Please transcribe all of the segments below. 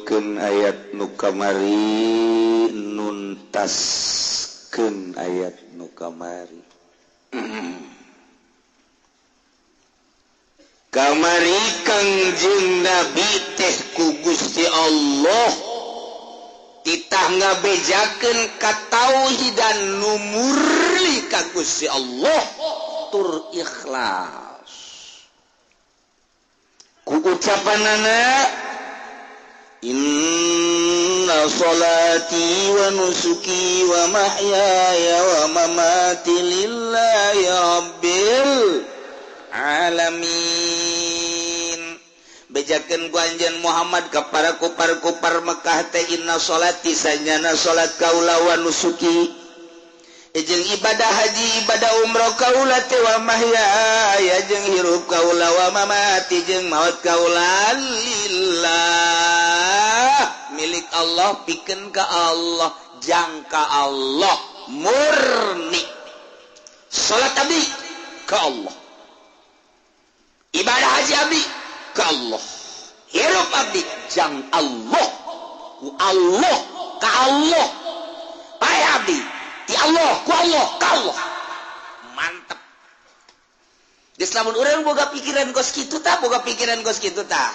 Nuturkeun ayat nu kamari, nuntaskeun ayat nu kamari. Kamari Kangjeng Nabi teh ku Gusti Allah titah ngabejakeun katauhidan nu murni ka Gusti Allah tur ikhlas. Ku ucapanana inna salati wa nusuki wa mahyaya wa mamati lillahi rabbil alamin. Bejakeun ku anjeun Muhammad ka para kupar-kupar Mekah teh inna salati sanyana salat kaula wa nusuki jeung ibadah haji ibadah umroh kaula teh wa mahyaya jeung hirup kaula wa mamati jeung maut kaula lillah milik Allah pikeun ka Allah jangka Allah murni. Salat abdi ka Allah, ibadah haji abdi ka Allah, hirup abdi jang Allah, ku Allah ka Allah, pae abdi ti Allah ku Allah ka Allah. Mantep. Geus lamun urang boga pikiran kos kitu tah, boga pikiran kos kitu tah,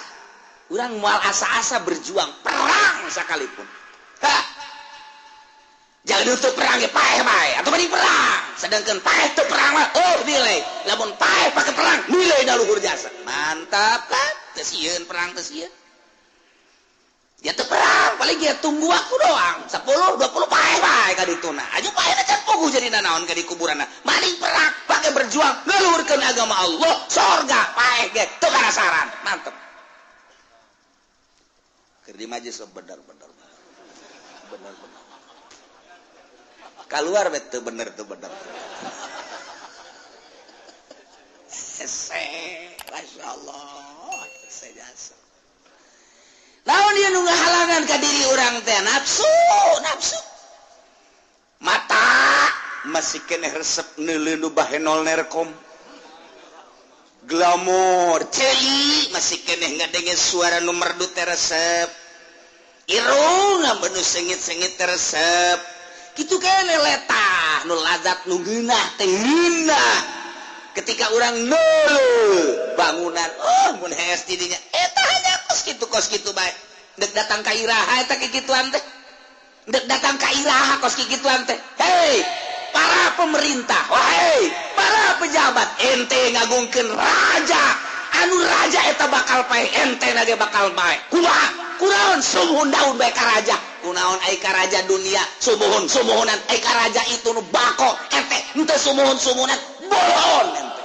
urang moal asa-asa berjuang perang sakalipun. Ha. Jangan untuk perang ge paeh bae atuh mending perang. Sedangkan paeh teu perang mah oh nilai. Lamun paeh pake perang nilai da luhur jasa. Mantap kan? Teu sieun perang teu sieun. Dia teu perang paling dia tunggu waktu doang. 10 20 paeh bae ka dituna. Aju paehna can puguh jadi nanaon ka di kuburanna. Maning perang pake berjuang ngaluhurkeun agama Allah, sorga paeh ge teu karasaran. Mantep. Keur di majelis bener-bener. Bener-bener. Keluar betul bener tuh bener. Hese, masya Allah, hese jasa. Lawan dia nu ngahalangan ka diri urang teh nafsu, nafsu. Mata masih keneh resep neuleuh nu bahenol nerkom. Glamor, celi masih keneh ngadenge suara nu merdu teh resep. Irung nu sengit-sengit teh resep. Kitu kene letah nu lazat nu ngeunah teh ngeunah. Ketika urang neuleuh bangunan, oh mun hees di dinya eta hanya kos kitu bae. Dek datang ka iraha eta kikituan teh. Dek datang ka iraha kos kikituan teh. Hei, para pemerintah, wahai para pejabat, ente ngagungkeun raja. Anu raja eta bakal paeh, ente nage bakal paeh. Kumaha? Kunaon sumuhun daun bae ka raja? Kunaon ai ka raja dunia sumuhun sumuhunan ai ka raja itu nu bako ente henteu sumuhun sumuhunan bolon ente.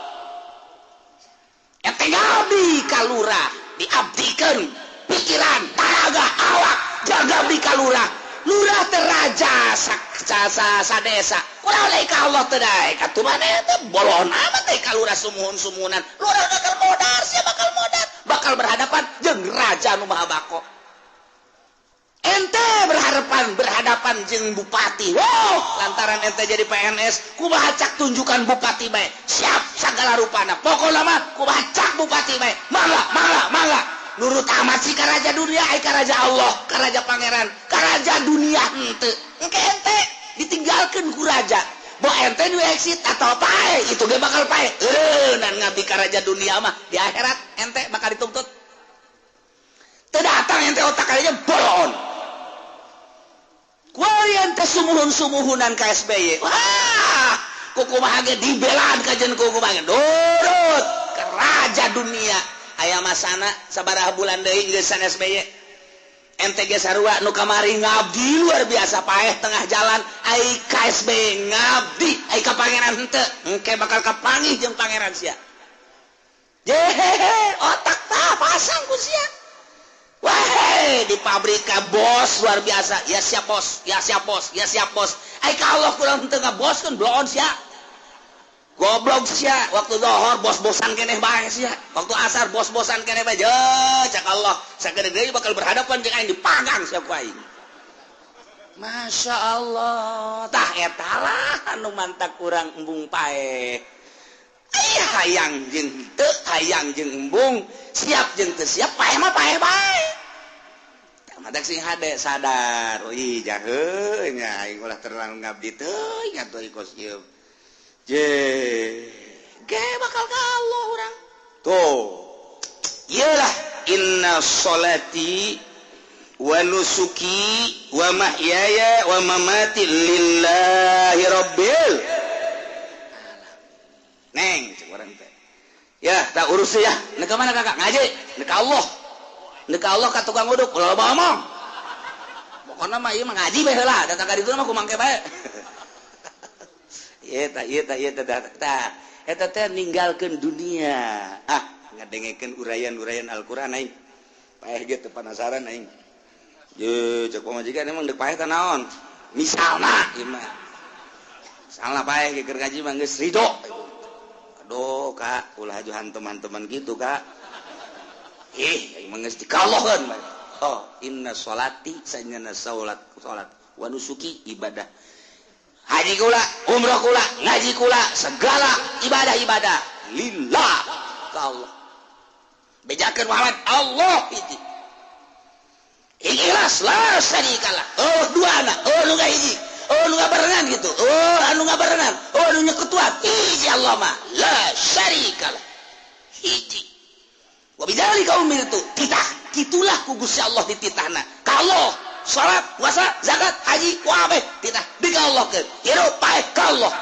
Ente ngabdi ka lurah, diabdikeun pikiran, tanaga, awak jaga abdi ka lurah. Lurah teh raja sa desa. Kunaon ai ka Allah teh daek atuh maneh teh bolon amat teh ka lurah sumuhun sumuhunan. Lurah bakal modar, sia bakal modar, bakal berhadapan jeung raja nu maha bako. Ente berhadapan jeung bupati. Wow, lantaran ente jadi PNS, kumaha cak tunjukan bupati bae. Siap sagala rupana. Pokona mah kumaha cak bupati bae. Mangga, mangga, mangga. Nurut amat sih ka raja dunia, ai ka raja Allah, ka raja pangeran, ka raja dunia henteu. Engke ente ditinggalkeun ku raja. Bo ente nu exit atau pae, itu ge bakal pae. Nan ngabdi ka raja dunia mah di akhirat ente bakal dituntut. Teu datang ente otak kalinya bolon. Kuarian teh sumuhun-sumuhunan ka SBY. Wah, kukumaha ge dibelaan kajen kukumaha ge nurut ke raja dunia. Aya masana sabaraha bulan deui geus san SBY. Ente ge sarua nu kamari ngabdi luar biasa paeh tengah jalan ai ka SBY ngabdi ai ka pangeran henteu. Engke bakal kapanggih jeung pangeran sia. Jehehe, otak tah pasang ku sia. Wah, di pabrik bos luar biasa. Ya siap bos, ya siap bos, ya siap bos. Ai ka Allah kurang henteu ngaboskeun bloon sia. Goblok sia, waktu zohor bos-bosan keneh bae sia. Waktu asar bos-bosan keneh bae. Cak Allah, sagede deui bakal berhadapan jeung aing dipanggang sia ku aing. Masya Allah, tah eta lah anu mantak urang embung paeh. Ai hayang jeung teu, hayang jeung embung, siap jeung teu siap, paeh mah paeh bae. Matak sing hade sadar. Oh ih jahe nya aing ulah terlalu ngabdi teuing atuh kos ieu. Je ge bakal ka Allah urang. Tuh. Iyalah inna sholati wa nusuki wa mahyaya wa mamati lillahi rabbil alamin. Neng cek urang teh. Ya, tak urus ya. Nek ka mana kakak? Ngaji. Nek ka Allah. Nek ka Allah ka tukang uduk ulah loba omong. Pokona mah ieu mah ngaji bae heula, datang ka ditu mah kumangke bae. Ieu tah ieu tah ieu tah tah. Eta teh ninggalkeun dunia. Ah, ngadengekeun uraian-uraian Al-Qur'an aing. Paeh ge teu penasaran aing. Ye, cek pamajikan emang deuk paeh teh naon? Misalna ieu mah. Misalna paeh ge keur ngaji mah geus ridho. Aduh, Kak, ulah aju hantem-hanteman gitu, Kak. Ih, aing mah geus dikalohkeun bae. Oh, inna sholati sanyana salat salat wa nusuki ibadah. Haji kula, umroh kula, ngaji kula, segala ibadah-ibadah lillah ka Allah. Bejakeun Muhammad Allah hiji. Ikhlas la syarikalah. Oh dua anak, oh nu hiji, oh nu ngabarengan gitu, oh anu ngabarengan, oh anu nyekutuan. Hiji Allah mah la syarikalah. Hiji. Wa bidzalika umirtu. Titah, kitulah ku Gusti Allah dititahna. Ka Allah, salat, puasa, zakat, haji, kabeh titah dikallahkeun. Hirup paeh ka Allah.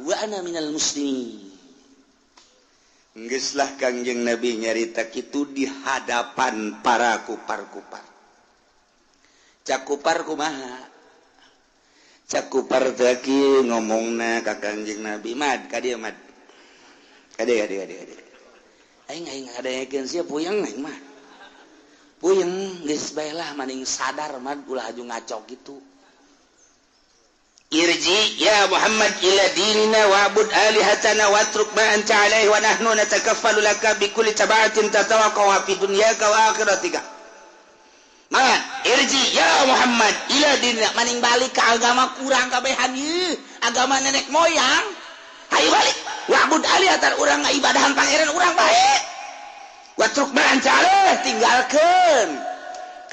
Wa ana minal muslimin. Geuslah Kangjeng Nabi nyarita kitu di hadapan para kupar-kupar. Cak kupar kumaha? Cak kupar teh kieu ngomongna ka Kangjeng Nabi, mad ka dieu mad. Ka dieu ka dieu ka dieu. Aing aing ngadengekeun sia puyeng aing mah. Puyeng geus bae lah maning sadar mad ulah aju ngaco kitu. Irji ya Muhammad ila dinina wa'bud alihatana watruk ma anta alaihi wa nahnu natakaffalu laka bi kulli tabatin tatawaqqa fi dunyaka wa akhiratika. Ma irji ya Muhammad ila dinina maning balik ke agama kurang kabehan ieu, agama nenek moyang. Hayu balik wa'bud alihatan urang ngaibadahan pangeran urang bae. Watruk ma anta alaihi tinggalkeun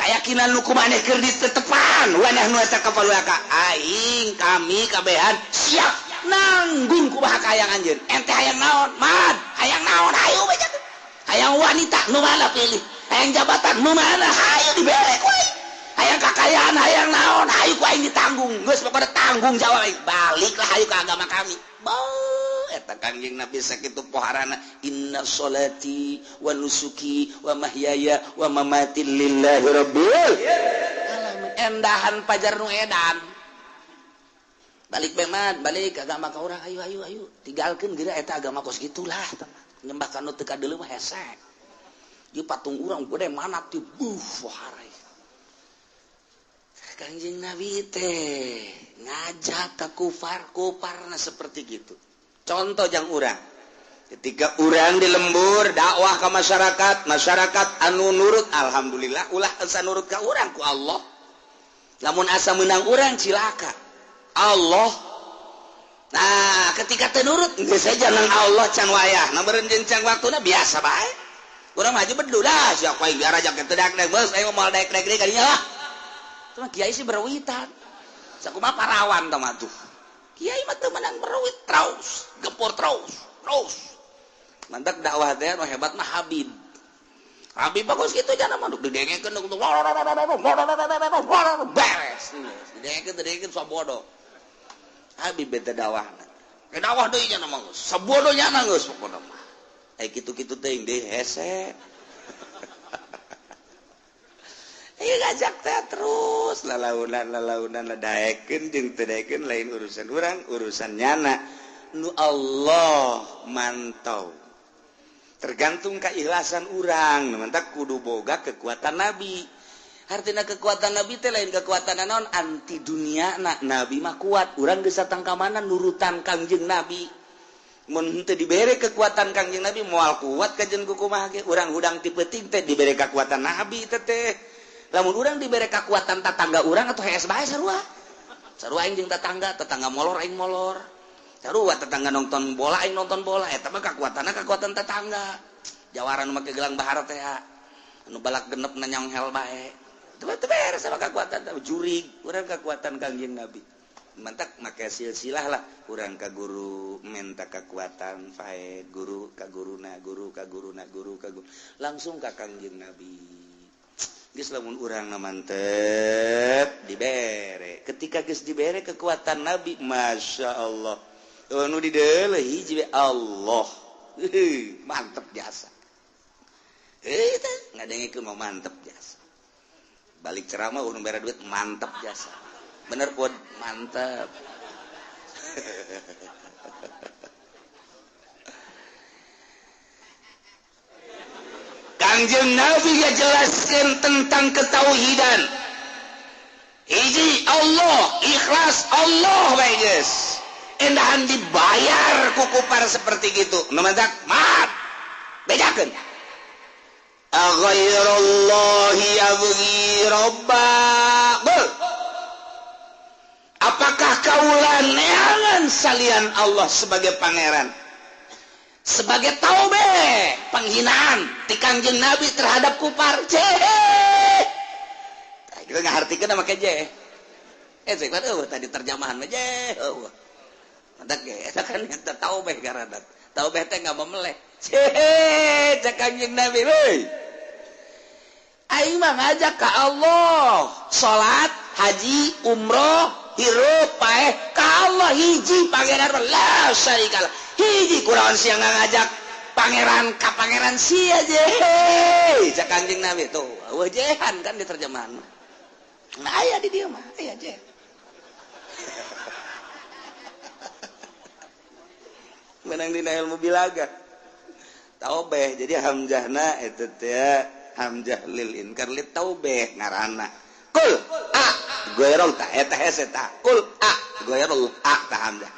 keyakinan lu kumaneh keur ditetepan wa nahnu natakaffalu laka. Aing kami kabehan siap nanggung kumaha kahayang anjeun. Ente hayang naon? Mad, hayang naon? Hayu bejakeun. Hayang wanita nu mana pilih? Hayang jabatan nu mana? Hayu dibere ku aing. Hayang kakayaan hayang naon? Hayu ku aing ditanggung. Geus pokona tanggung jawab aing. Baliklah hayu ke agama kami. Beuh, eta Kangjeng Nabi sakitu poharana inna sholati wa nusuki wa mahyaya wa mamati lillahi rabbil alamin. Endahan pajar nu edan. Balik bae mad, balik agama ka urang hayu hayu hayu. Tinggalkeun geura eta agama kos gitulah nyembah ka nu teu kadeuleu mah hese. Ieu patung urang gede mana teu buh poharai. Kangjeng Nabi teh ngajak ka kufar kufarna seperti gitu. Contoh jang urang. Ketika urang di lembur dakwah ke masyarakat, masyarakat anu nurut alhamdulillah ulah asa nurut ka urang ku Allah. Lamun asa menang urang cilaka. Allah. Nah, ketika teu nurut geus saja nang Allah can wayah. Na meureun jeung can waktuna biasa bae. Urang maju bedu lah sia ku aing biar aja teu daek geus aing moal daek-daek deui ka dinya lah. Cuma kiai sih berwitan. Sakumaha parawan tah mah tuh. Kiai mah teu menang berwit terus, gempur terus, terus. Mantak dakwah teh nu hebat mah Habib. Habib bagus kitu jana mah didengekeun beres. Didengekeun didengekeun sabodo. Habib beta dakwahna. Ke dakwah deui jana mah geus. Sabodo nyana geus pokona mah. Ai kitu-kitu teuing deui hese. Ieu ngajak teh terus lalaunan lalaunan ladaekeun jeung teu daekeun lain urusan urang, urusan nyana. Nu Allah mantau. Tergantung keikhlasan urang, mantak kudu boga kekuatan Nabi. Artina kekuatan Nabi teh lain kekuatan naon anti dunia na. Nabi mah kuat, urang geus satangkamana nurutan Kangjeng Nabi. Mun henteu dibere kekuatan Kangjeng Nabi moal kuat kajen kumaha ge. Urang hudang ti peuting teh dibere kekuatan Nabi teh teh. Lamun urang dibere kekuatan tatangga urang atau hees bae sarua. Sarua aing jeung tatangga, tetangga molor aing molor. Sarua tetangga nonton bola aing nonton bola eta mah kekuatanna kekuatan tetangga. Jawara nu make gelang bahar teh anu balak genep na nyonghel bae. Teu beres sama kekuatan jurig, urang kekuatan Kangjeng Nabi. Mantak make silsilah lah, urang ka guru minta kekuatan faed, guru ka guruna, guru ka guruna, guru ka guru, langsung ka Kangjeng Nabi. Geus lamun urang na mantep dibere. Ketika geus dibere kekuatan Nabi, Masya Allah. Nu dideuleuh hiji we Allah. Mantep jasa. Teh ngadengekeun mah mantep jasa. Balik ceramah urang bere duit mantep jasa. Bener pun mantep. Kangjeng Nabi ngajelaskeun tentang ketauhidan. Hiji Allah, ikhlas Allah bae geus. Endahan dibayar ku kupar seperti gitu. Nu mantak mat. Bejakeun. Aghairallahi yabghi rabba. Bul. Apakah kaula neangan salian Allah sebagai pangeran? Sebagai taube penghinaan ti Kangjeng Nabi terhadap kupar. Ceh. Kita ngahartikeun make je. Cek eueuh tadi terjemahan mah je. Eueuh. Mantak ge eta kan eta taubeh garanat. Taubeh teh enggak memeleh. Ceh, cek Kangjeng Nabi euy. Aing mah ngajak ka Allah, salat, haji, umroh, hirup paeh ka Allah hiji pangeran la syarikalah. Hiji kurawan sia ngajak pangeran ka pangeran sia je. Cek Kangjeng Nabi tuh, eueuh jehan kan di terjemahan mah. Nah aya di dieu mah, aya je. Menang dina ilmu bilaga. Taubeh jadi hamzahna eta teh hamzah lil inkar lit taubeh ngaranna. Kul a ghairul ta eta hese ta. Kul a ghairul a ta hamzah.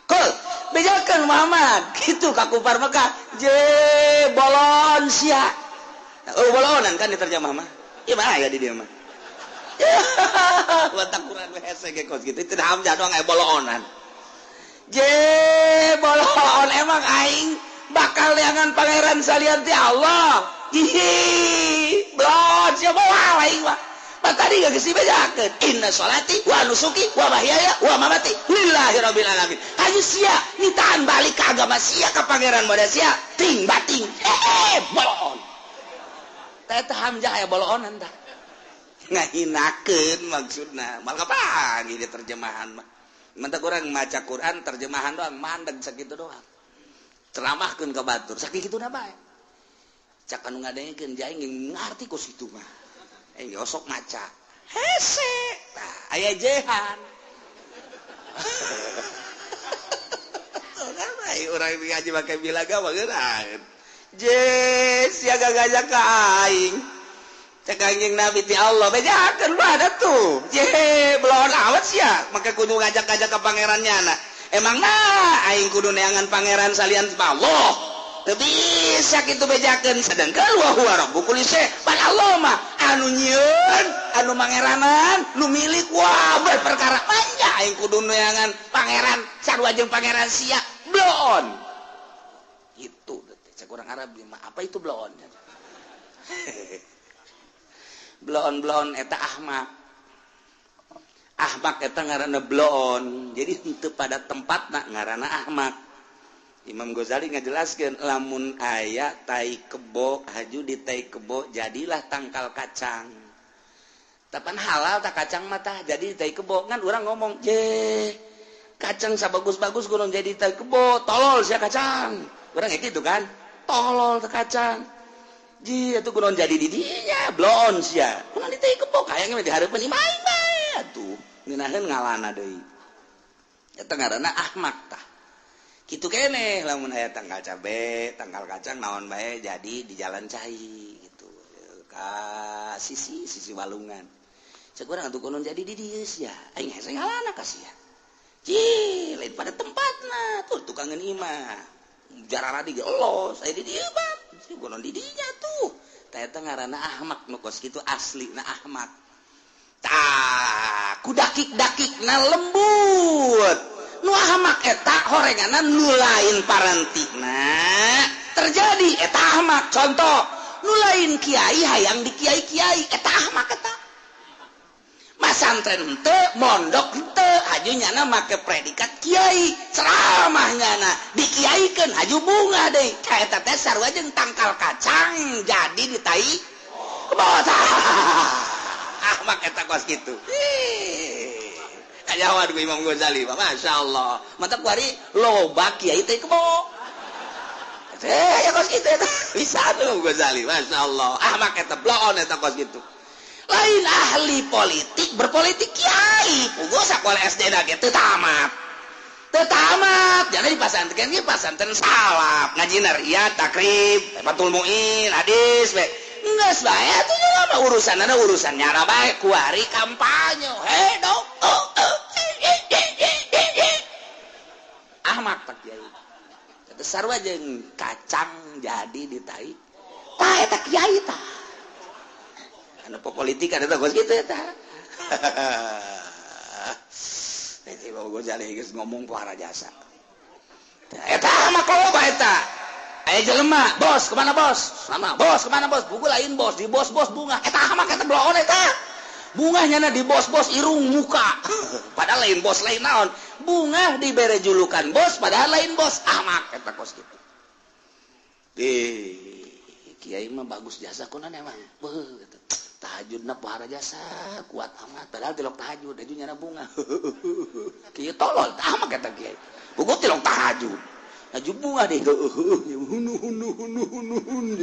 Kul bejakeun Muhammad kitu ka kufar Mekah je bolon sia. Oh bolonan kan diterjemah mah. Ieu mah aya di dieu mah. Watak Quran we hese ge kos kitu teu hamzah doang aya boloonan. Je bolon emang aing bakal neangan pangeran salian ti Allah. Ih, blon sia moal aing mah. Mah tadi geus dibejakeun inna sholati wa nusuki wa mahyaya wa mamati lillahi rabbil alamin. Hayu sia nitahan balik ka agama sia ka pangeran moda sia ting bating. Bolon. Teh teh hamzah aya boloonan tah. Ngahinakeun maksudna. Mal kapanggih di terjemahan mah. Mantak urang maca Quran terjemahan doang mandeg sakitu doang. Ceramahkeun ka batur sakituna bae. Cak anu ngadengekeun jaing ngarti kos kitu mah. Osok maca. Hese. Tah aya jehan. Tuh kan ai urang ngaji make bilaga mah geurang. Je sia gagajak ka aing. Cek Kangjeng Nabi ti Allah bejakeun bae tuh. Je belon awet sia make kudu ngajak-ngajak ka pangerannya na. Emang nah aing kudu neangan pangeran salian Allah. Teu bisa kitu bejakeun sedengkeun wa huwa rabbu kulli syai. Pan Allah mah anu nyieun, anu mangeranan, nu milik wah berperkara manja aing kudu neangan pangeran sarua jeung pangeran sia bloon. Itu cek urang Arab mah apa itu bloon? Bloon-bloon eta ahmak. Ahmak eta ngaranna bloon. Jadi henteu pada tempatna ngaranna ahmak. Imam Ghazali ngajelaskeun lamun aya tai kebo haju di tai kebo jadilah tangkal kacang. Tapan halal tak kacang mah tah jadi tai kebo kan urang ngomong je kacang sabagus-bagus kurang jadi tai kebo tolol sia kacang. Urang kayak gitu kan? Tolol teh kacang. Ji atuh kunaon jadi di dinya bloon sia. Kunaon di tai kebo hayang mah dihareupeun imah aing bae atuh. Ngeunaheun ngalana deui. Eta ngaranna ahmak tah. Kitu keneh lamun aya tangkal cabe, tangkal kacang naon bae jadi di jalan cai gitu. Ka sisi sisi walungan. Cek urang atuh kunaon jadi di dieu sia. Aing hese ngalana ka sia. Ji lain pada tempatna tuh tukangeun imah. Jararadi ge elos aya di dieu bang. Kunaon di dinya tuh. Tah eta ngaranna ahmak nu kos kitu aslina ahmak. Tah, ku dakik-dakikna lembut. Nu ahmak eta horenganna nu lain parantina terjadi eta ahmak. Contoh, nu lain kiai hayang di kiai-kiai eta ahmak eta. Pasantren henteu, mondok henteu, haju nyana make predikat kiai, ceramah nyana dikiaikeun haju bunga deui. Ka eta teh sarua jeung tangkal kacang jadi ditai kebo. Ahmak eta kos kitu. Kanyawan ku Imam Ghazali, Masya Allah. Mantap kuari loba kiai teh kebo. Ya kos kitu eta. Bisa tuh Ghazali, Masya Allah. Ahmak eta bloon eta kos kitu. Lain ahli politik berpolitik kiai. Puguh sakola SD na ge teu tamat. Teu tamat. Jadi di pasantren ge pasantren salaf, ngaji nariyat, takrib, Fathul Muin, hadis we. Geus bae atuh mah urusanna urusan nyara bae kuari kampanye. He dong. Ahmak tak kiai. Eta sarua jeung kacang jadi ditai. Tah eta kiai tah. Anu politik ada kos kitu eta. Imam Ghazali geus ngomong pohara jasa. Eta mah loba eta. Aya jelema, bos kemana bos? Sama, bos kemana bos? Buku lain bos, di bos-bos bunga. Eta mah eta bloon eta. Bunga nyana di bos-bos irung muka. Padahal lain bos lain naon. Bunga dibere julukan bos padahal lain bos. Ahmak eta kos kitu. Kiai mah bagus jasa kunan emang. Beuh eta. Tahajudna pohara jasa kuat amat padahal tilok tahajud aju nyana bunga. Kieu tolol tah mah eta kiai. Buku tilok tahajud. Aju bunga deh hunu hunu hunu hunu hunu.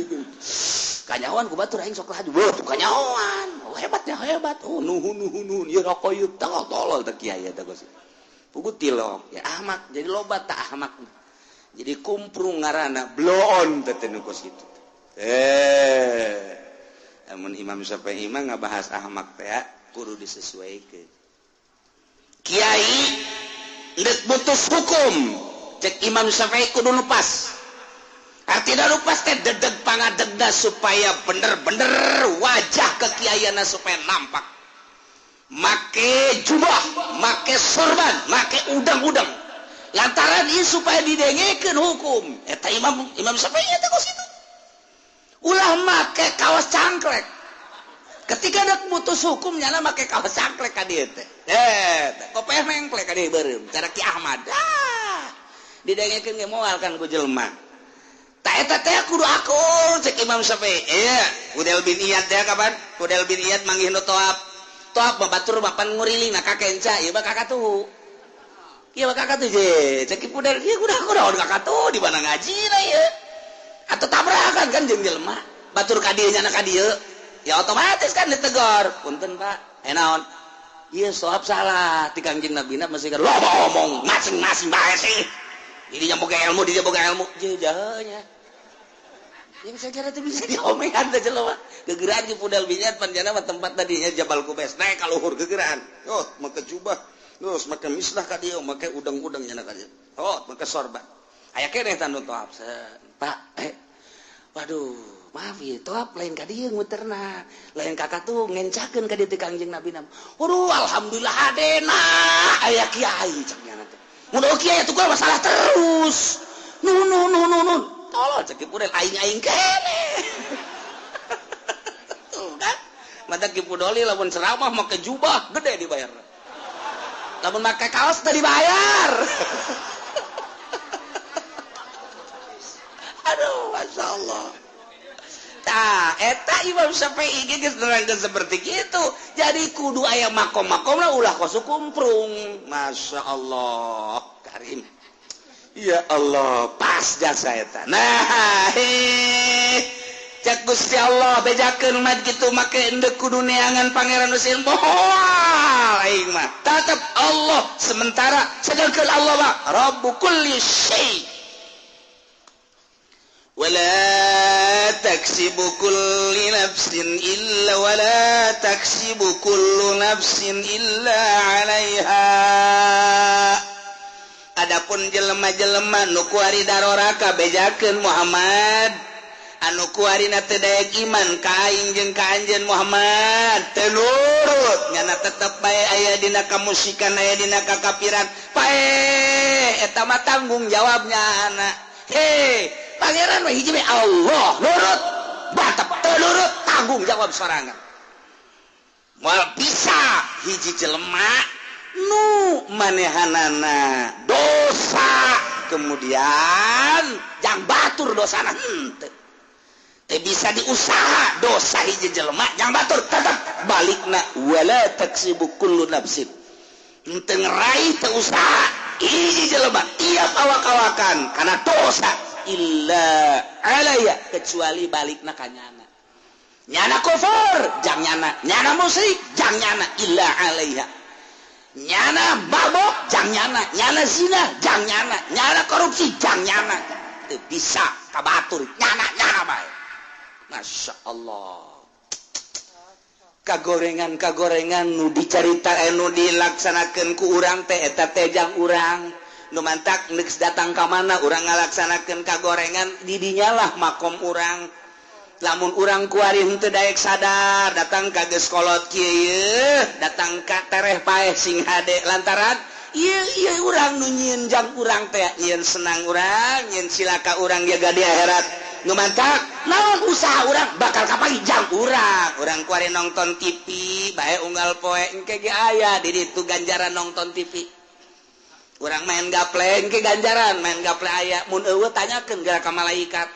Kanyawan ku batur aing sok tahajud. Beuh kanyawan. Oh, hebatnya hebat. Hunu hunu hunu ieu rokok tolol tolol teh kiai eta geus. Buku tilok ya ahmak jadi loba tah ahmak. Jadi kumprung ngaranna bloon teh nu kos kitu. Namun Imam Syafi'i mah ngabahas ahmak teh kudu disesuaikan. Kiai ndek butuh hukum cek Imam Syafi'i kudu lupas. Artinya lupas teh dedeg pangadegna supaya bener-bener wajah kekiaianna supaya nampak. Make jubah, make sorban, make udang-udang. Lantaran ieu supaya didengekeun hukum. Eta Imam Syafi'i eta kos kitu. Ulah make kaos cangklek. Ketika dek mutus hukum nyana make kaos cangklek ka dieu teh. Kopeh mengklek ka dieu beureum cara Ki Ahmad. Ah, didengekeun ge moal kan ku jelema. Ta eta teh kudu akur cek Imam Syafi'i. Iya, Fudel bin Iyad teh kapan? Fudel bin Iyad manggih nu toap. Toap mah batur mapan nguriling na ka kenca, ieu mah kakatuh. Ieu mah kakatuh je. Cek Fudel ieu kudu akur kakatuh di mana ngaji na ieu. Atau tabrakan kan jeung jelema batur ka dieu nyana ka dieu ya otomatis kan ditegor punten Pak naon ieu soab salah ti Kangjeng Nabina masih kan loba omong masing-masing bae sih dinya boga ilmu dinya boga ilmu je jahanya yang saya kira itu bisa diomengan teh jelema gegeraan ki Fudel bin Iyad panjana mah tempat tadinya Jabal Kubes naik ka luhur gegeraan oh make jubah terus make mislah ka dieu make udang-udang nyana ka dieu oh make sorban aya keneh tanu toap Pak waduh maaf ya toap lain ka dieu muterna lain kakak tuh ngencakeun ka dieu teh Kangjeng Nabi nam waduh alhamdulillah adena aya kiai cek nyana teh mun kiai atuh masalah terus nun nun nun nun tolol cek Ki Pudel aing-aing keneh tuh kan mata Ki Pudoli lamun ceramah make jubah gede dibayar lamun make kaos teu dibayar. Aduh, Masya Allah. Tah, eta Imam Syafi'i geus nerangkeun seperti kitu. Jadi kudu aya makom-makomna ulah kos kumprung. Masya Allah, karim. Ya Allah, pas jasa eta. Nah, cek Gusti Allah bejakeun mah kitu make endek kudu neangan Pangeran Husein moal aing mah. Tetep Allah sementara sedangkan Allah mah Rabbu kulli syai. Wala taksibu kulli nafsin illa wala taksibu kullu nafsin illa 'alaiha. Adapun jelema-jelema nu kuari daroraka bejakeun Muhammad anu kuarina teu daek iman ka aing jeung ka anjeun Muhammad teu nurut nyana tetep bae aya dina kamusikan aya dina kakapiran pae eta mah tanggung jawabnya anak. Hei Pangeran mah hiji Allah nurut batep teu nurut tanggung jawab sorangan moal bisa Hiji jelema nu manehanana dosa, kemudian jang batur dosana henteu. Teu bisa diusaha dosa hiji jelema jang batur, tetep balikna wala taksibu kullu nafsin. Henteu ngeraih, teu usaha hiji jelema tiap awak-awakan kana dosa illa alaya, kecuali balikna ka nyana. Nyana kufur jang nyana, nyana musyrik jang nyana, illa alaiha. Nyana mabok jang nyana, nyana zina jang nyana, nyana korupsi jang nyana. Teu bisa ka batur nyana nyana bae. Masya Allah. Kagorengan-kagorengan nu dicarita nu dilaksanakeun ku urang teh eta teh jang urang. Nu mantak geus datang ka mana urang ngalaksanakeun kagorengan, di dinyalah makom urang. Lamun urang kuari henteu daek sadar datang ka geus kolot kieu, datang ka tereh paeh sing hade lantaran ieu ieu urang nu nyieun jang urang teh, nyieun senang urang, nyieun cilaka urang jaga di akhirat. Nu mantak naon usaha urang bakal kapagi jang urang. Urang kuari nonton TV bae unggal poe engke ge aya di ditu ganjaran nonton TV. Urang main gaple engke ganjaran main gaple aya, mun eueuh tanyakeun geura ka malaikat.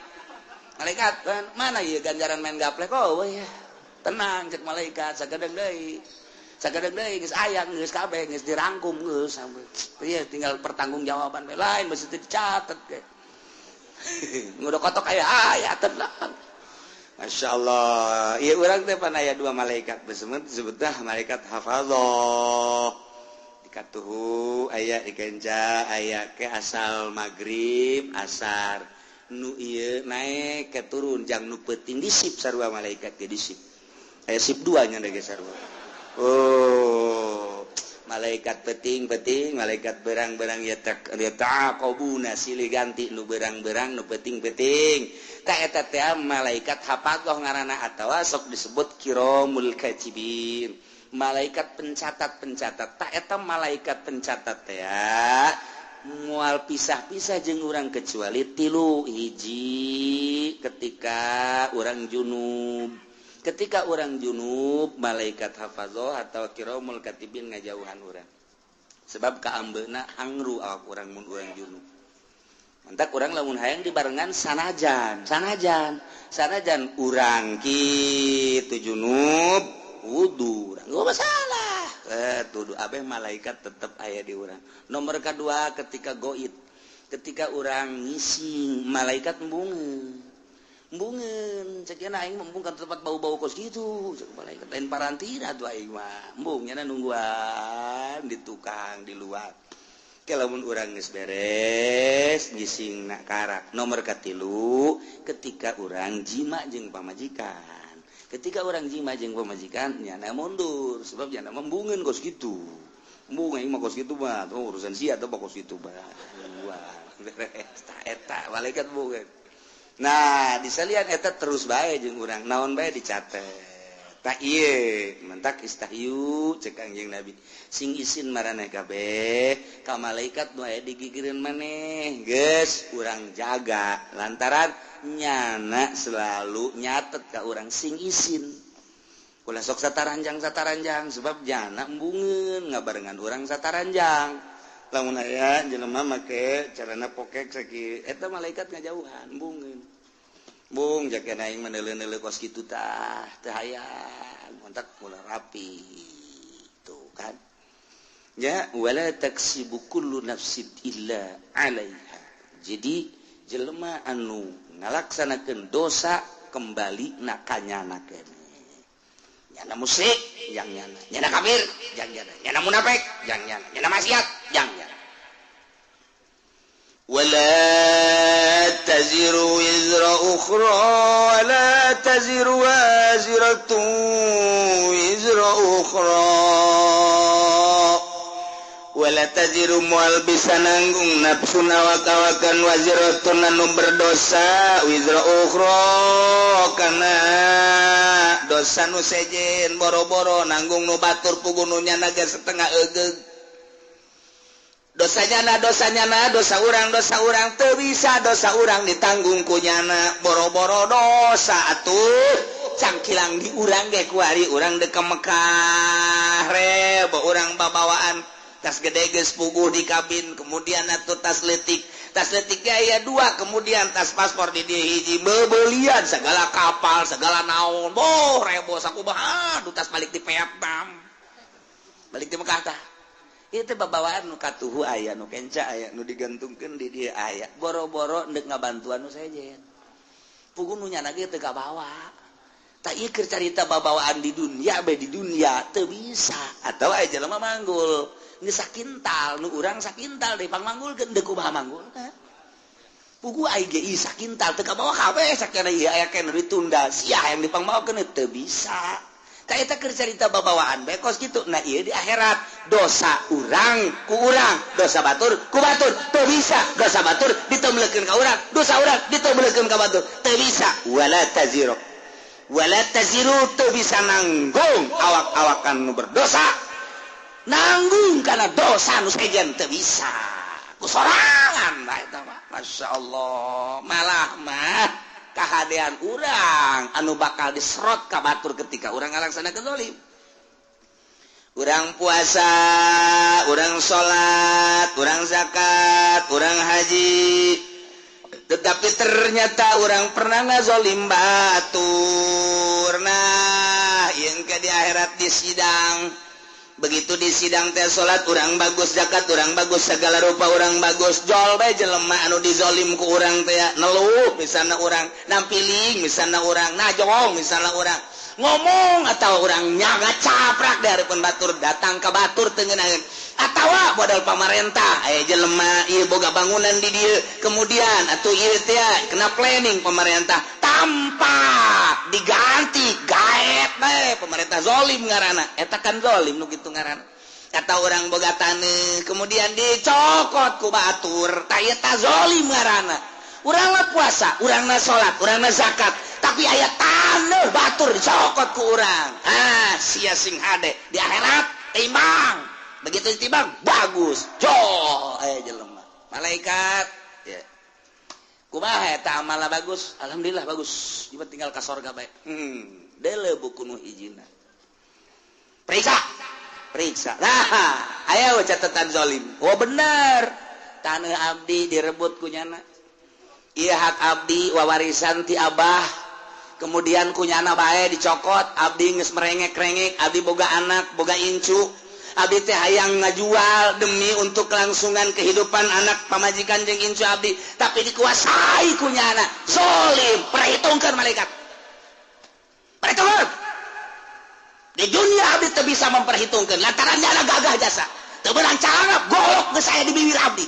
Malaikat, mana ieu ganjaran main gaple kok eueuh ya. Tenang cek malaikat, sagedeung deui. Sagedeung deui geus aya, geus kabeh geus dirangkum geus. Ieu tinggal pertanggungjawaban we, lain mesti dicatet ge. Ngudah kotok aya aya tenang. Masya Allah. Ieu urang teh pan aya dua malaikat besemet disebutna malaikat hafazah. Dikatuhu aya dikenca aya ke asal maghrib asar. Nu ieu naik ke turun jang nu peuting disip sarua malaikat ge disip. Aya sip dua nya ge sarua. Oh, malaikat peuting-peuting, malaikat berang-berang ya taqabuna silih ganti nu berang-berang nu peuting-peuting. Ta eta teh malaikat hafadzah ngaranna atawa sok disebut kiramul katibin. Malaikat pencatat-pencatat. Ta eta malaikat pencatat teh mual pisah-pisah jeung urang kecuali tilu. Hiji ketika urang junub. Ketika urang junub malaikat hafazah atau kiramul katibin ngajauhan urang. Sebab kaambeuna hangru awak urang mun urang junub. Mantak urang lamun hayang dibarengan sanajan, sanajan, sanajan urang kitu junub wudu urang gak masalah. Tuduh abeh malaikat tetep aya di urang. Nomor kedua ketika goib, ketika urang ngising malaikat embungeun. Embungeun cek nya aing embung ka tempat bau-bau kos kitu, cek malaikat lain parantina atuh aing mah. Embung nya nungguan di tukang di luar. Ke lamun urang geus beres ngising na karak. Nomor katilu ketika urang jima jeung pamajikan. Ketika orang jima jeung pamajikan nyana mundur sebab nyana membungeun kos kitu. Embung aing mah kos kitu mah oh, urusan sia atau kos kitu mah. Wah, beres ta eta malaikat bungeun. Nah, disalian eta terus bae jeung urang naon bae dicatet. Ta ieu mentak istahyu cek Kangjeng Nabi. Sing isin maraneh kabeh ka malaikat nu aya digigireun maneh. Geus urang jaga lantaran nyana selalu nyatet ka urang sing isin. Ulah sok sataranjang-sataranjang sebab jana embungeun ngabarengan urang sataranjang. Lamun aya jelema make carana pokek sakieu eta malaikat ngajauhan embungeun. Bung jake aing mah neuleuh-neuleuh kos kitu tah teu hayang mantak ulah rapi tuh kan. Ya wala taksibu kullu nafsin illa 'alaiha. Jadi jelema anu ngalaksanakeun dosa kembali na kanyana keneh. Nyana musyrik jang nyana, nyana kafir jang nyana, nyana munafik jang nyana, nyana maksiat jang nyana. Wala taziru wizra ukhra wala taziru waziratun wizra ukhra. Wala taziru mual bisa nanggung nafsu awak-awakan waziratun anu berdosa wizra ukhra kana dosa nu sejen boro-boro nanggung nu batur puguh nu nyana ge setengah egeug. Dosa nyana dosa urang teu bisa dosa urang ditanggung ku nyana boro-boro dosa atuh cangkilang di urang ge kuari urang deuk ka Mekah re Urang babawaan tas gede geus puguh di kabin, kemudian atuh tas letik, tas letik aya dua, kemudian tas paspor di dieu hiji, bebelian segala kapal, segala naon, boh rebo sakumaha. Aduh, tas balik di Vietnam, balik di Mekah. Tah, itu babawaan nu katuhu aya, nu kenca aya, nu digantungkeun di dieu aya. Boro-boro ndek ngabantuan nu sejen, puguh nu nyana ge teu kabawa. Tak, ieu keur carita babawaan di dunia bae. Di dunia teu bisa atau aya jelema manggul geus sakintal, nu urang sakintal deui pangmanggulkeun, deuk kumaha manggulna? Puguh ai ge ieu sakintal teu kabawa kabeh. Sakana ieu aya keneh ditunda, sia yang dipangmawakeun teu bisa. Tah, eta keur carita babawaan bae kos kitu. Nah, ieu di akhirat dosa urang ku urang, dosa batur ku batur, teu bisa dosa batur ditemblekeun ka urang, dosa urang ditemblekeun ka batur, teu bisa. Wala taziru, wala taziru, teu bisa nanggung awak-awakan nu berdosa, nanggung karena dosa nu sejen teu bisa ku sorangan bae eta mah. Masya Allah, malah mah kahadean urang anu bakal diserot ka batur ketika urang ngalaksanakeun zalim. Urang puasa, urang salat, urang zakat, urang haji, tetapi ternyata urang pernah ngazolim batur. Nah, yang ke di akhirat di sidang, begitu di sidang teh salat urang bagus, zakat urang bagus, segala rupa urang bagus, jol bae jelema anu dizolim ku urang teh neluh misalnya, urang nampiling misalnya, urang najong misalnya, urang ngomong atau urang nyaga caprak dari pun batur, datang ke batur tengenaheun atau modal pamarentah. Aya jelema ieu boga bangunan di dieu, kemudian atuh ieu teh kena planning pemerintah tanpa diganti, gaet bae pemerintah, zolim ngaranna eta kan, zolim nu kitu ngaranna. Kata orang boga taneuh, kemudian dicokot ku batur, tah eta zolim ngaranna. Urang mah puasa, urang mah salat, urang mah zakat, tapi aya taneuh batur dicokot ku urang. Ah, sia sing hade di akhirat timbang. Begitu ditimbang bagus, jol aya jelema, malaikat ya, kumaha eta amalna? Bagus, alhamdulillah bagus, ieu tinggal ka sorga bae. Deuleu buku nu hijina, periksa, periksa. Nah, aya catatan zolim. Oh, bener, tanah abdi direbut ku nyana. Iya, hak abdi wawarisan ti abah, kemudian ku nyana bae dicokot. Abdi geus merengek-rengek, abdi boga anak, boga incu, abdi teh hayang ngajual demi untuk kelangsungan kehidupan anak, pamajikan jeung incu abdi, tapi dikuasai ku nyana, zolim. Perhitungkan, malaikat, perhitungkan. Di dunia abdi teu bisa memperhitungkan lantaran nyana gagah jasa, teu meunang calangap golok geus aya di bibir abdi.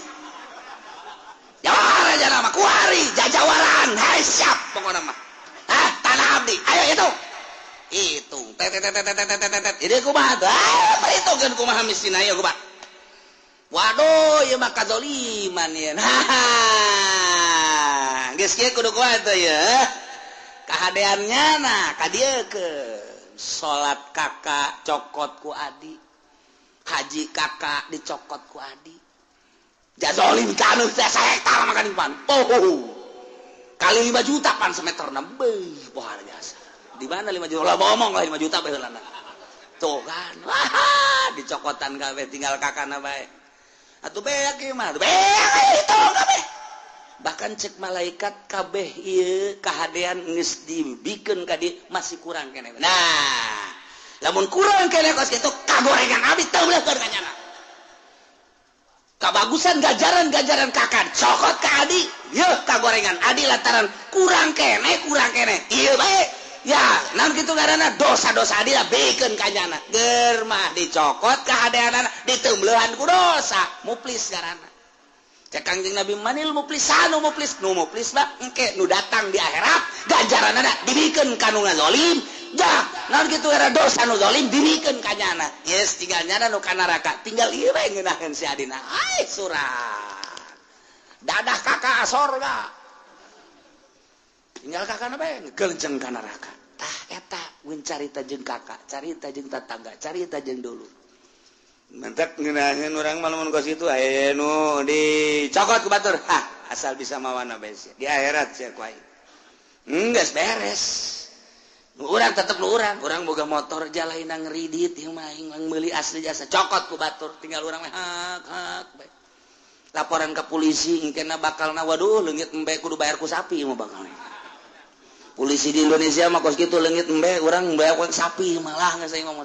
Jawara aja nama kuari jajawaran. Hai, siap pokoknya mah. Ah, tanah abdi ayo hitung, hitung, tet tet tet tet tet tet. Ini kumaha tuh? Ah, perhitungkeun kumaha mistina ya, kumaha? Waduh, ieu mah kazoliman ieu. Haha, geus kieu kudu kumaha tuh ya kahadeannya? Nah, ka dieu ke salat kakak cokot ku adi, haji kakak dicokot ku adi, jazolim kanu teh sahektar makan pan. Oh, kali 5 juta pan semeter beuh, luar biasa. Di mana 5 juta lah, ngomong lah 5 juta bae heulana. Tuh kan, wah, dicokotan kabeh, tinggal kakana bae. Atuh beak ieu mah, beak hitung kabeh. Bahkan cek malaikat, kabeh ieu kahadean geus dibikeun ka dieu, masih kurang keneh. Nah, lamun kurang keneh kos kitu, kagorengan abdi teu beuleuhkeun ka nyana. Kabagusan gajaran-gajaran kakak cokot ke adi, yeuh kagorengan adi lantaran kurang keneh, kurang keneh ieu bae ya. Naon kitu ngaranna? Dosa-dosa adi lah bikeun ka nyana. Ger mah dicokot kahadeanana, diteumbeuhan ku dosa, muflis ngaranna. Cek Kangjeng Nabi, manil muflisanu? Muflis, nu muflis mah engke nu datang di akhirat, ganjaranana dibikeun ka nu ngazolim. Jah, naon kitu era dosa nu zalim dibikeun ka nyana. Yes, tinggal nyana nu ka neraka, tinggal ieu bae ngeunaheun si adina. Ai surat dadah kakak sorga, tinggal kakak bae ngegelenceng ka neraka. Tah, eta mun carita jeung kakak, carita jeung tetangga, carita jeung dulu. Mentek ngeunaheun urang mah lamun kos kitu, aya nu dicokot ku batur. Hah, asal bisa mawana bae sia. Di akhirat sia ku aing. Geus beres. Nu urang tetep nu urang, urang boga motor jalain ngeridit ieu mah aing meuli asli jasa cokot ku batur, tinggal urang mah hak hak bae. Laporan ke polisi engkena bakalna, waduh, leungit embe kudu bayar ku sapi mah bakal. Polisi di Indonesia mah kos kitu, leungit embe urang bayar ku sapi malah geus aing ngomong.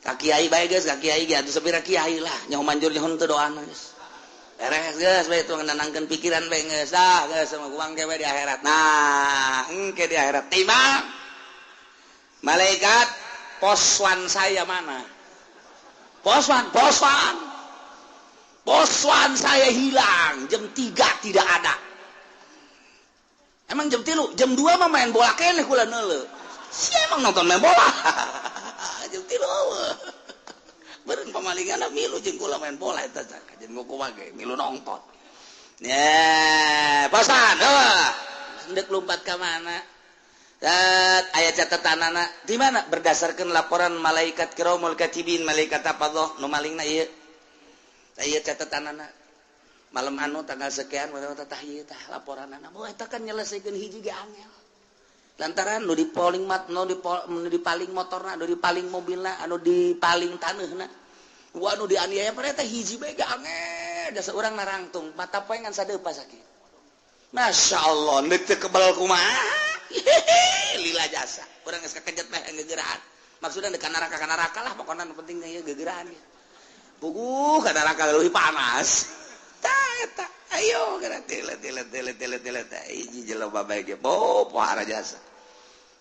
Ka kiai bae geus, ka kiai ge atuh sapira kiai lah, nyaho manjur nyaho teu doana geus. Beres geus bae itu nenangkeun pikiran bae geus dah geus sama uang ge di akhirat. Nah, engke di akhirat timbang malaikat, "Poswan saya mana? Poswan, poswan. Poswan saya hilang, jam 3 tidak ada." "Emang jam 3?" "Jam 2 mah main bola keneh kula neuleu." Si emang nonton main bola. Jam 3 beureun pamalingan milu jeung kula main bola eta jeung kumaha ge milu nonton. Ya, poswan, eueuh. Ndek lompat ka mana? Dat, aya catatanana di mana? Berdasarkan laporan malaikat kiramul katibin, malaikat apa nu malingna ieu. Ieu catatanana. Malam anu tanggal sekian tah ieu tah laporanana. Oh, eta kan nyelesaikeun hiji ge angel. Lantaran nu dipaling mat nu dipaling motorna, nu dipaling mobilna, anu dipaling taneuhna. Wah, nu dianiaya pada eta hiji bae ge angel. Dasar urang narangtung, mata poe ngan sadeupa sakit. Masya Allah, ndek teu kebal kumaha? Lila jasa. Urang geus kakejet meh gegeraan. Maksudna deuk ka neraka lah pokona nu penting ieu gegeraan. Puguh ka neraka leuwih panas. Tah eta, ayo geura tele tele tele tele tele teh hiji jelema bae ge bo pohara jasa.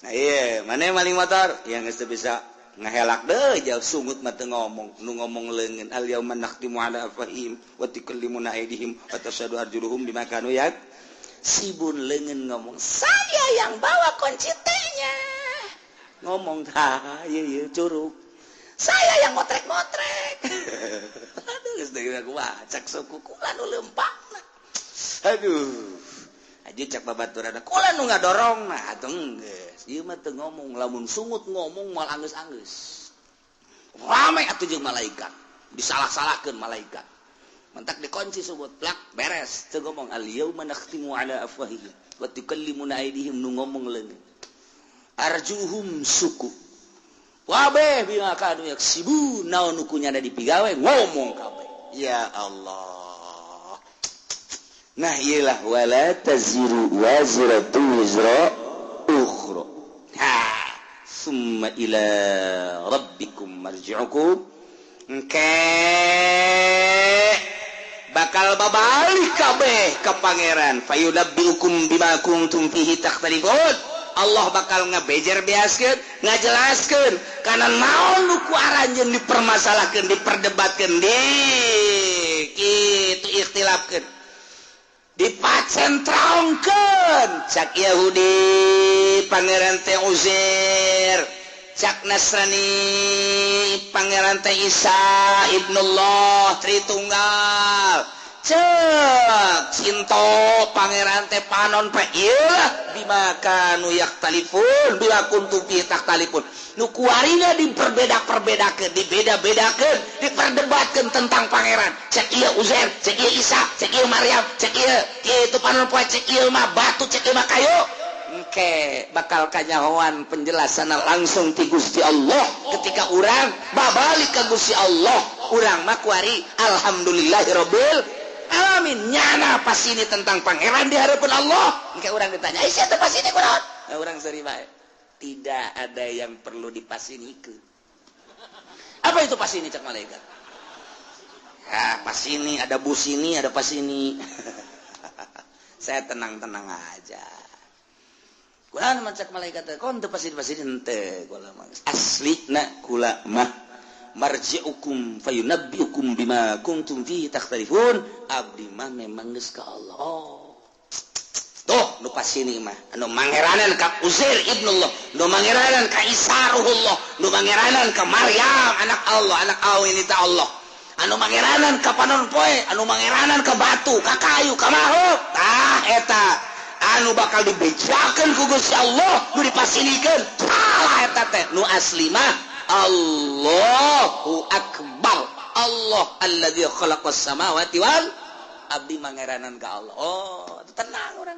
Nah iya, mana maling motor yang geus teu bisa ngahelak deui jauh sungut mah teu ngomong, nu ngomong leungeun. Al yauma nakhtimu ala afwahihim wa tukallimuna aydihim wa tashhadu arjuluhum bima kanu yak sibun. Leungeun ngomong, "Saya yang bawa kunci T-nya." Ngomong tah ieu ieu curug, "Saya yang motrek-motrek." Aduh, geus deui kumaha cak suku kula nu leumpangna. Aduh aja cak babaturan kula nu ngadorong. Nah, atuh geus ieu mah teu ngomong, lamun sungut ngomong moal anggeus-anggeus rame atuh jeung malaikat disalah-salahkeun malaikat. Mentak dikunci sungut plak beres teu ngomong. Al yauma nakhtimu ala afwahihim wa tukallimuna aydihim, nu ngomong leungeun, arjuhum suku wabeh bima kanu yaksibun, naon nu kunyana dipigawe ngomong kabeh. Ya Allah, nah iyalah, wala taziru waziratu wizra ukhra. Ha, summa ila rabbikum marji'ukum, engke bakal babalik kabeh ke pangeran. Fayunabbiukum bima kuntum fihi takhtalifun. Allah bakal ngebejer beaskeun, ngajelaskeun kana naon nu ku aranjeun dipermasalahkeun, diperdebatkeun, di kitu ikhtilafkeun, dipacentrongkeun. Cak Yahudi pangeran teh Uzair, cak Nasrani pangeran teh Isa ibnullah Tritunggal, cek Sinto pangeran teh panon pe. Iyalah, bima kanu yakhtalifun, bima kuntum fi takhtalifun, nu kuarina diperbeda-perbedakeun, dibeda-bedakeun, diperdebatkeun tentang pangeran. Cek ieu Uzair, cek ieu Isa, cek ieu Maryam, cek ieu kitu panon poe, cek ieu mah batu, cek ieu mah kayu. Engke bakal kanyahoan penjelasan langsung ti Gusti Allah ketika urang babalik ke Gusti Allah. Urang mah kuari alhamdulillahirabbil alamin, nyana pas ini tentang pangeran di hadapan Allah. Engke urang ditanya, "Eh, siapa pas ini kunaon?" Nah, urang seri bae, "Tidak ada yang perlu dipasinikeun." "Apa itu pas ini?" cak malaikat. "Ya, pas ini ada bus, ini ada pas ini." "Saya tenang-tenang aja." Kunaon cak malaikat, "Kon teu pas ini henteu kula mah. Aslina kula mah marji'ukum fayunabbiukum bima kuntum fihi takhtalifun. Abdi mah memang geus ka Allah." Oh. Tuh, nu pasini mah anu mangeranan ka Uzair ibnullah, nu mangeranan ka Isa ruhullah, nu mangeranan ka Maryam anak Allah, anak awin itu Allah, anu mangeranan ka panon poe, anu mangeranan ka batu, ka kayu, ka makhluk. Tah eta anu bakal dibejakeun ku Gusti Allah, nu dipasinikeun. Salah eta teh. Nu asli mah Allahu akbar. Allah alladzi khalaqas samawati wal, abdi mangeranan ka Allah. Oh, tenang orang.